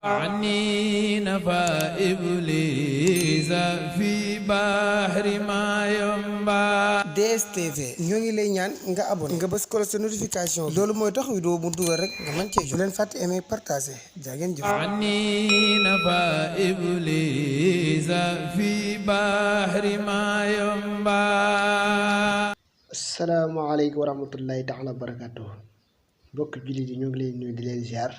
عني نفى إبليس في بحر ما ينبع. DSTV ñoo ngi lay ñaan nga abonné nga bës ko sa notification loolu mooy tax vidéo mu dugal rek nga mën cee jot. Bu leen fàtte aimer partager jaa ngeen jëf. عني نفى إبليس في بحر ما ينبع. asalaamaaleykum wa rahmatullahi taala wa barakatuh mbokk jullit yi ñu ngi leen nuyu di leen ziar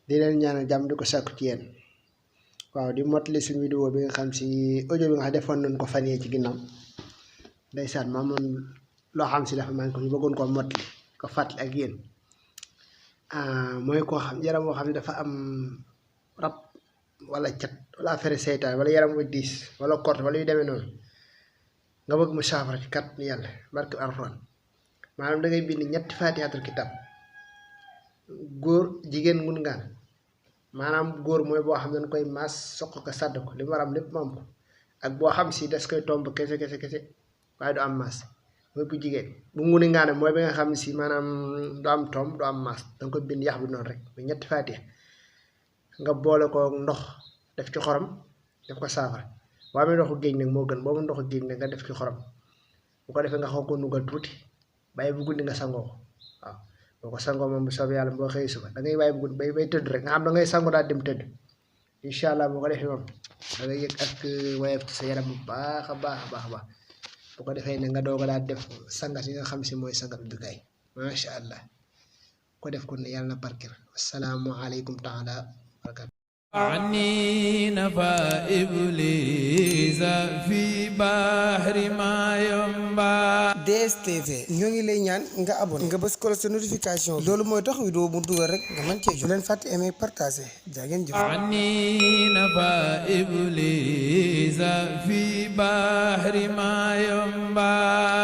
di leen ñaanal jàmm di ko sàkku ci yéen waaw di mottali suñu vidéo bi nga xam si audio bi nga xam defoon nañ ko fan yee ci ginnaaw ndeysaan maa moom loo xam si dafa man ko ñu bëggoon koo mottali ko fàttali ak yéen mooy koo xam yaram boo xam ne dafa am rab wala cat wala affaire seytaan wala yaram wu diis wala kort wala yu demee noonu nga bëgg mu saafara ci kat ni yàlla barke alxuraan maanaam da ngay bind ñetti faatihatul kitab góor jigéen ngun ngaan maanaam góor mooy boo xam ne dañ koy maas soq ko sàdd ko li mu war am lépp moom ko ak boo xam si des koy tomb kese waaye du am maas mooy bu jigéen bu nguni ngaane mooy bi nga xam si maanaam du am tomb du am maas danga koy bind yax bi noonu rek bu ñetti faatiha nga boole ko ndox def ci xorom def ko saafara boo amee ndoxu géej nag moo gën boobu ndoxu géej nag nga def ci xorom bu ko defee nga xaw ko nugal tuuti bàyyi bu guddi nga sangoo ko waaw boo ko sangoo moom bu soobee yàlla boo xëyee suba da ngay bàyyi bu guddi bay tëdd rek nga xam da ngay sango daal dem tëdd incha allah boo ko defee moom da ngay yëg ak wayef ci sa yaram bu baax a baax bu ko defee ne nga doog a daal def sangat yi nga xam si mooy sangat bi kay macha allah ko def ko ne yàlla na barkeel asalaamualeykum taala barakatu عني نفى إبليس في بحر ما ينبع. DSTV ñoo ngi lay ñaan nga abonné nga bës ko sa notification loolu mooy tax vidéo mu dugal rek nga mën cee jot. Bu leen fàtte aimer partager jaa ngeen jëf. عني نفى إبليس في بحر ما ينبع.